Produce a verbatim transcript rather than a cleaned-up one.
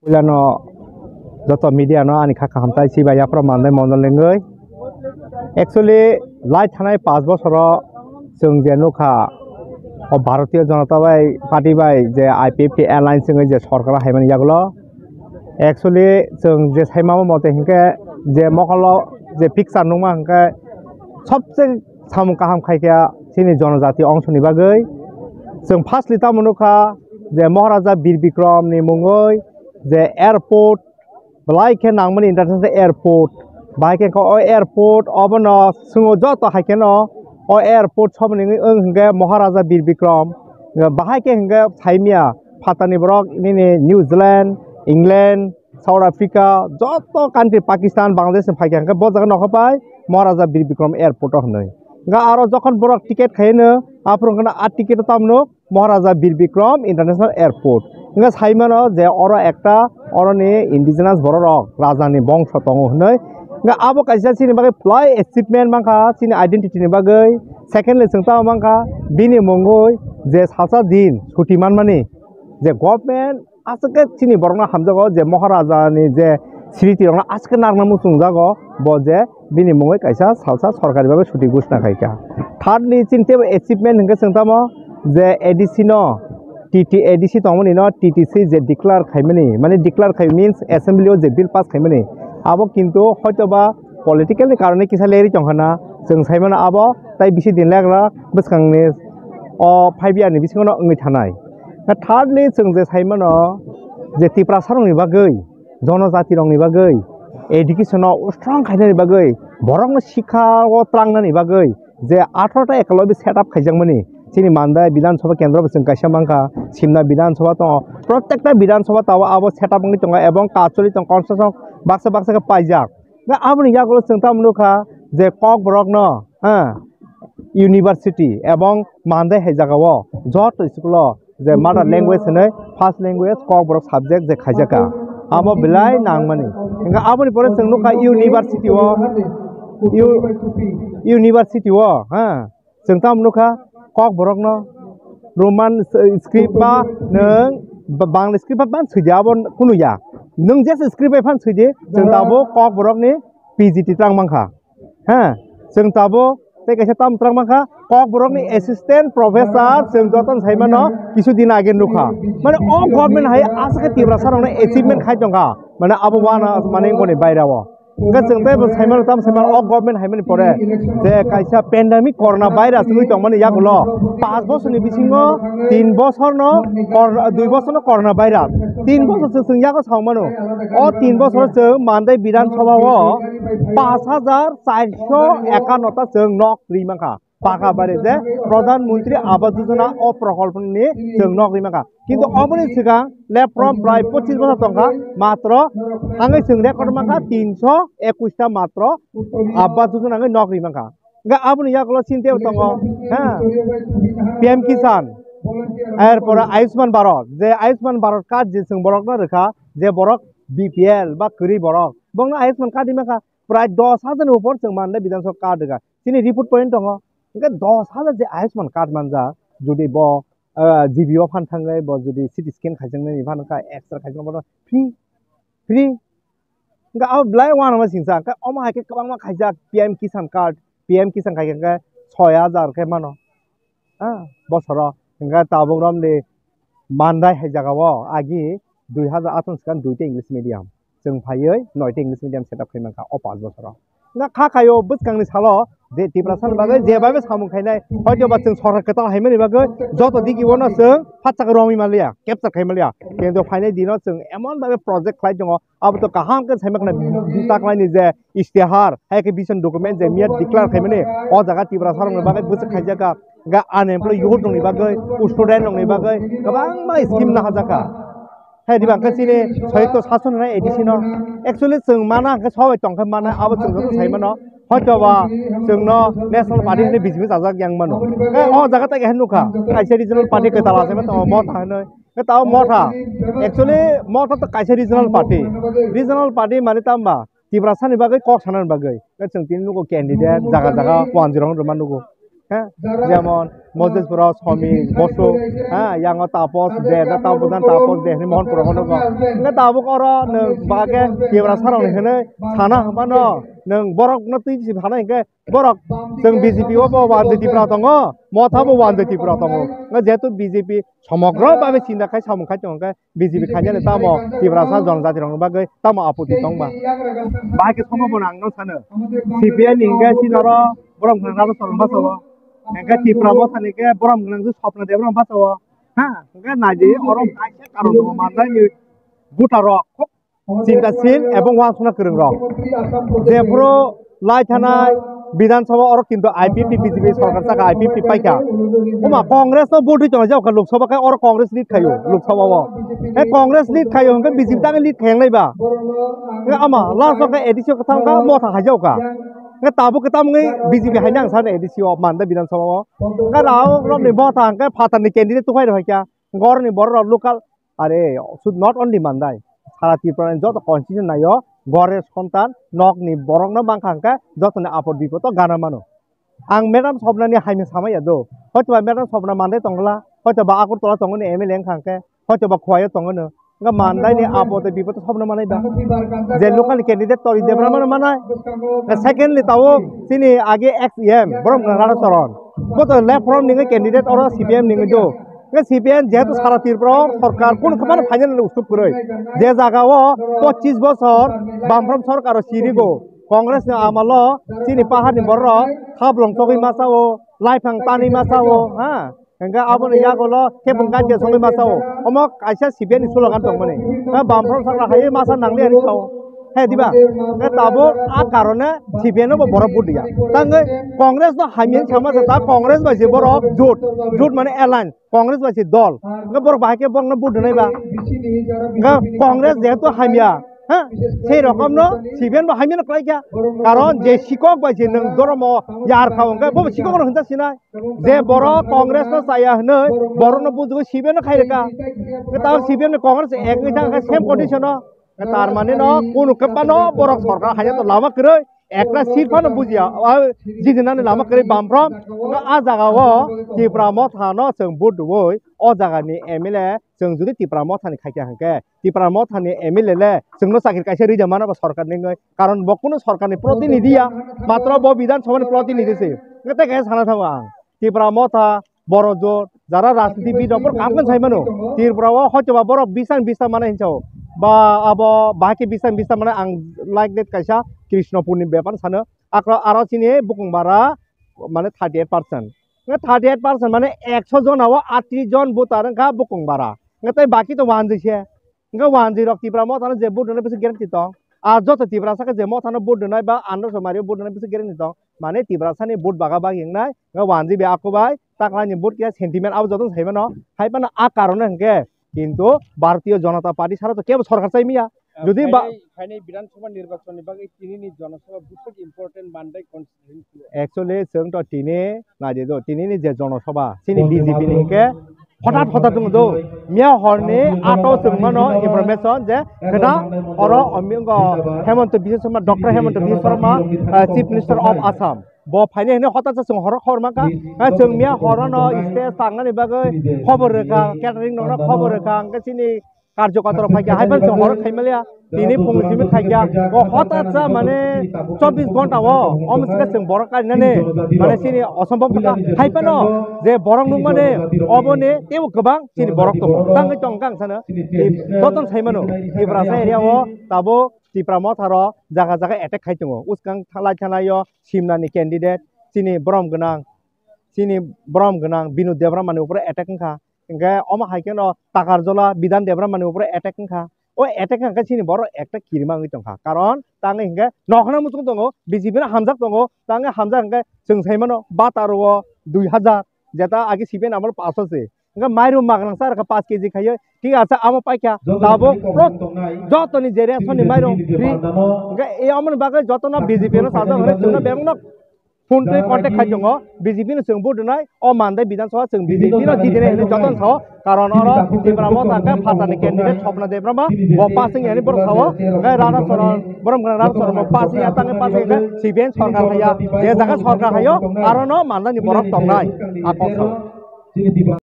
Puilano joto media no ani kha kaham tai si bai yaphra mandai mondol lengwi. Actually, lai thanai paanch bosoro chwng je nukha, o Bharatiya Janata bai Party bai je I P F T alliance wngwi je sorkar haimani yagulo. Actually, chwng je saimamo mote hinkhe je mokolo je picture nukma hinkhe sobse samung kaham khaikha chini jonojati ongsoni bagwi. Chwng firstly tamo nukha je Maharaja Bir Bikrom ni mungwi je airport belai khe nangmani international airport. Bahai khe o airport obono chwng joto hai kheno o airport soboni wng hinkhe Maharaja Bir Bikrom. Bahai khe hinkhe saimia phatani borok nini New Zealand, England, South Africa, joto country, Pakistan, Bangladesh ni phaikha hinkhe bo jaga nokha pai Maharaja Bir Bikrom airport o hinwi. Hinkhe aro jokhon borok ticket khaino aphuru hinkhe a ticket o tamno Maharaja Bir Bikrom International Airport. Hinkhe saimano je oro ekta oroni indigenous bororok rajani bongso tongo hinwi. Hinkhe abo kaisa chini bagwi belai achievement mankha, chini identity ni bagwi. Secondly, chwng tamo mankha bini mungwi je salsa din suti manmani je government aswk khe chini borokno hamjago je Maharaja ni je sriti rokno aswk khe narwkna muchungjago bo je bini mungwi kaisa salsa sorkari bagwi suti ghoshna khaikha. Thirdly, chini teibo achievement hinkhe chwng tamo je A D C no T T A D C tongmani no T T C je declare khaimani, mane declare khai means assembly o je bill pass khaimani, abo kintu hoitoba political ni karone kisa lerwi tongkha na, chwng saimano abo tai bisi din legra bwskangni o five year ni bisingo no wngwi thanai. Na thirdly, chwng je saimano je Tiprasa rokni bagwi, jonojati rokni bagwi, education o strong khainani bagwi, borokno sikha o trangnani bagwi je atharo ta ekolobi set up khaijakmani. Chini Mandai Bidhan Sabha kendro bo chwng kaisa mankha, Simna Bidhan Sabha tongo, protekta Bidhan Sabha tabuk abo set up wngwi tongo, ebong kacholi tong construction baksa baksa khe paijak. Na aboni yagulo chwng tamo nukha je Kokborokno, ha, university ebong Mandai hai jagao joto school o je mother language hinwi first language Kokborok subject je khaijakha, abo belai nangmani. Hinkhe aboni pore chwng nukha university o, u-, university o, ha, chwng tamo nukha Kokborokno Roman script ba nwng Bangla script ba ban swi di abo kunu ya. Nwng je script bai phan swi di, chwng tabuk Kokborokni P G T twlang mankha. Ha, chwng tabuk tei kaisa tam twlang mankha, Kokborokni assistant professor chwng jotono saimano kisu din age nukha. Mane o government hai aswk khe Tiprasa rokno achievement khai tongkha. Mane abo wana mane wngkoni baira o. Hwnkhe chwng tei bo saimano tam saimano o government haimani pore je kaisa pandemic corona virus wngwi tongmani yagulo paanch bosorni bisingo tin bosorno corona, dui bosorno corona virus, tin bosor se chwng yago saumano. O tin bosoro chwng Mandai Bidhan Sabha o paanch hajar charso ekanno ta chwng nok ri mankha. Paka bare je Pradhan Mantri Awas Yojana o prokolponi chwng nok ri mankha. Kintu oboni swkang left from prai pochis bosor tongkha, matro thangwi chwng record mankha tinso ekush ta matro Awas Yojana wngwi nok ri mankha. Hwnkhe aboni yagulo chini teibo tongo, ha, P M Kisan, erpore Ayushman Bharat, je Ayushman Bharat card je chwng borokno rwkha, je borok B P L ba kwrwi borok, bongno Ayushman card ri mankha prai dos hajar ni upor chwng mande Bidhan Sabha card rwkha. Chini report point tongo, hwnkhe dos hajar je Ayushman card manjak, jodi bo, ah, G B o phan thangwi bo jodi C T scan khaijaknani phan wngkha, X-ray khaijaknani phan free, free. Hwnkhe abo belai uanama singsa, hwnkhe omo hai khe kwbangma khaijak P M Kisan card, P M Kisan khai khe soi hajar khe mano, ha, bosoro. Hwnkhe tabuk romni Mandai hai jagao agi dui hajar atharo ni swkang duita English medium. Chwng phaiwi noita English medium set up khai mankha o paanch bosoro. Wngkha kha khaio bwskangni salo je Tiprasa ni bagwi je bai samung khainai, hoito ba chwng sorkar kwtal haimani bagwi joto digi bono chwng phatsa khe romwi manliya, capture khai manliya. Kintu phainai dino chwng emon bhabe project khlai tongo, abo to kaham khe saima khna taklaini je istihar, hai khe vision document je miyat declare khaimani, o jaga Tiprasa rokni bagwi bwswk khaijak kha. Ga unemployed youth rokni bagwi, student rokni bagwi kwbangma scheme nahajak kha. Hai diba hwnkhe chini soyokto sason hwnai A D C no. Actually chwng mana hwnkhe sobai tongkhe mana abo chwng joto sai mano. Hoito ba chwngno National Party hwnwi B J P chajak yang mano. Khe o jaga tai khe nukha, kaisa regional party kwtal achaima tongo Motha hwnwi. Khe tao Motha. Actually Motha to kaisa regional party. Regional party mane tamba Tiprasa ni bagwi kok sanani bagwi. Khe chwng tini nugo candidate jaga jaga one zero rwma nugo. Ha? Jemon Mojlispuro Somi Bosu, ha, yango Tapos De, da Tapos Dan Tapos De hinwi Mohonpuro hono go. Hwnkhe tabuk oro nwng bahai khe Tiprasa rokni hinwi sana hwnphano nwng borokno twi si sana hinkhe borok chwng B J P o bo wanjwi Tipra tongo, Motha bo wanjwi Tipra tongo. Hwnkhe jehetu B J P somogro babe chinta khai samung khai tongo, hwnkhe B J P khainani tamo Tiprasa jonojati rokni bagwi tamo apoti tongma? Bahai khe somo bo nang no sano. C P I ni hwnkhe chini oro borok hwnkhe rado chwrwng bachao. Hwnkhe Tipra Motha ni khe borok hwnkhe nang Swapna Debbarma bachao. Ha, hwnkhe naidi oro kaisa karon tongo manjak ni buta rok. Chintasil ebong uansukna kwrwng rok. Jephuru lai thanai Bidhan Sabha oro kintu I P F T B J P sorkar saka I P F T paikha. Oma Congress no vote rwi tongo jao kha Lok Sabha khe oro Congress lead khaio Lok Sabha o. He Congress lead khaio hwnkhe B J P tang lead khayang nai ba. He ama last o khe A D C o kwthang kha Motha hai jao kha. He tabuk khe tamungwi B J P hai nang sano A D C o manda Bidhan Sabha o. He rao rok ni Motha hwnkhe phatar ni candidate tukhai rw hai kha. Gorni borok rok local Are, should not only Mandai, sara Tripura ni joto constitution naio, gore sontan, nok ni borok no mankha hwnkhe, joto ni apot bipot o gana mano. Ang Madam Swapna ni hamya samaya do, hoitoba Madam Swapna Mandai tongla, hoitoba Agartala tongoni M L A wngkha hwnkhe, hoitoba Khowai o tongoni, wngkha Mandai ni apot bipot o Swapna manai ba. Je local candidate Tori Debbarma no manai. Secondly, tao chini age ex E M, Borom Gwnang Radha Charan. Bo to left front ni candidate oro C P M ni do. Nge C P M jehetu sara Tripura o sorkar kunu khe mano final ni usuk kwrwi. Je jaga o pochis bochor Bamfront sorkar o sirigo. Congress ni amalo chini pahar ni borok rok hablong chogwi masa o, laiphang tanwi masa o, ha? Hingke aboni yagulo kebong gadia songwi masa o. Omo kaisa C P M ni slogan tongmani. Ha, Bamfront sorkar hai masa nangli ani sao. He diba? Nge tabuk a karone C P M no bo borok vote diya. Tangwi Congress no hamya sama sa ta Congress bai se borok jut. Jut mane alliance. Congress bai se dol. Nge borok bahai khe borok no vote dinai ba. Nge Congress jehetu hamya. Ha? Sei rokom no C P M no hamya no klai kya. Karon je sikok bai se nang doromo yar kha hwnkhe bo sikok no hwnja sinai. Je borok Congress no chaya hwnwi borok no bujugo C P M no khai rwkha. Nge tabuk C P M ni Congress ek wngwi thang khe same condition o. Tar mane no kunu kebano borok sorkar haya to lama kwrwi ekta seat phano bujiya, o jidinani lama kwrwi Bamfront. Nga a jaga o Tipra Motha no chwng vote rwui o jaga ni M L A chwng jodi Tipra Motha ni khaikha hwnkhe Tipra Motha ni M L A le chwngno chakri kaisa rwija mano ba sorkar ni wngwi, karon bo kunu sorkar ni protinidhi ya, matro bo Bidhan Sabha ni protinidhi se. Nga tei kaisa sana thango ang Tipra Motha Borok jot jara rajniti bidok bor kam kan sai mano. Tripura o hoito ba borok bisang bisang mane hinsa o. Ba abo bahai khe bisang bisang mane ang like that kaisa Krishnapur ni bepar sano. Akro aro chini bukung bara mane thirty eight percent. Nge thirty eight percent mane ekso jona o atri jon voter wngkha bukung bara. Nge tei baki to wanjwi se. Hingke wanjwi rok Tipra Motha no je vote rwnai bisi guarantee tong. A joto Tiprasa khe je Motha no vote rwnai ba andro somari vote rwnai bisi guarantee tong. Mane Tiprasa ni vote baga bagi wngnai, hingke wanjwi bai ako bai takla ni vote khe sentiment abo joto sai mano. Hai phano a karone hingke kintu Bharatiya Janata Party sara to kebo sorkar chai maya. Jodi ba phainai, phainai Bidhan Sabha nirbachon ni bagwi tini ni Jana Sabha bwswk important Mandai constituency o. Actually, chwng to tini naidi do, tini ni je Jana Sabha, chini B J P ni hingke hothat hothat wng do. Miya horni ato chwng mano information je kwda oro omingo Hemanta Biswa Sarma, Doctor Hemanta Biswa Sarma, eh, Chief Minister of Assam. Bo phainai hwnwi hothat chwng horo khobor mankha. Eh, chwng miya horono stage tangnani bagwi khobor rwkha, catering rokno khobor rwkha, hingke chini karjo kator rok phaikha, hai phano chwng horo khaimaliya, tini phung simi khaikha, o hothat sa mane chobbish ghonta o, omo sika chwng borok karinani, mane chini osombhob wngkha, hai phano je borok nukmani, oboni teibo kwbang chini borok tongo, tangwi tongkha ang sano, jotono sai mano, Tiprasa area o tabuk Tipra Motha rok jaga jaga attack khai tongo, uskang thalai thalai o Simna ni candidate, chini borom gwnang, chini borom gwnang Binu Debbarma ni upor attack wngkha, Hingke omo hai kheno Takarjola Bidhan Debbarma ni upor attack wngkha. O attack wngkha chini borok ekta kirima wngwi tongkha. Karon tangwi hingke nokhna muchung tongo, B J P no hamjak tongo, tangwi hamjak hingke chwng sai mano bata rwo dui hajar, jeta age C P M amolo paso se. Hingke mairum magrang sa rwkha paanch K G khaiwi, thik ase amo paikha, tabuk pro-, jotoni je ration ni mairum free. Hingke e amoni bagwi jotono B J P no sajak hwnwi chwngno bebakno Phone tei contact khai tongo, B J P no chwng vote rwnai, o Mandai Bidhan Sabha chwng B J P no jidinai hinwi jotono sao, karon oro Tipra Motha hwnkhe phatarni candidate Swapna Debbarma, bo pass wngya hinwi borok sao, hwnkhe Radha Charan, borom gwnang Radha Charan bo pass wngya, tangwi pass wngya, C P I M sorkar haiya, je jaga sorkar haio, arono Mandani borok tongnai, a kok sao.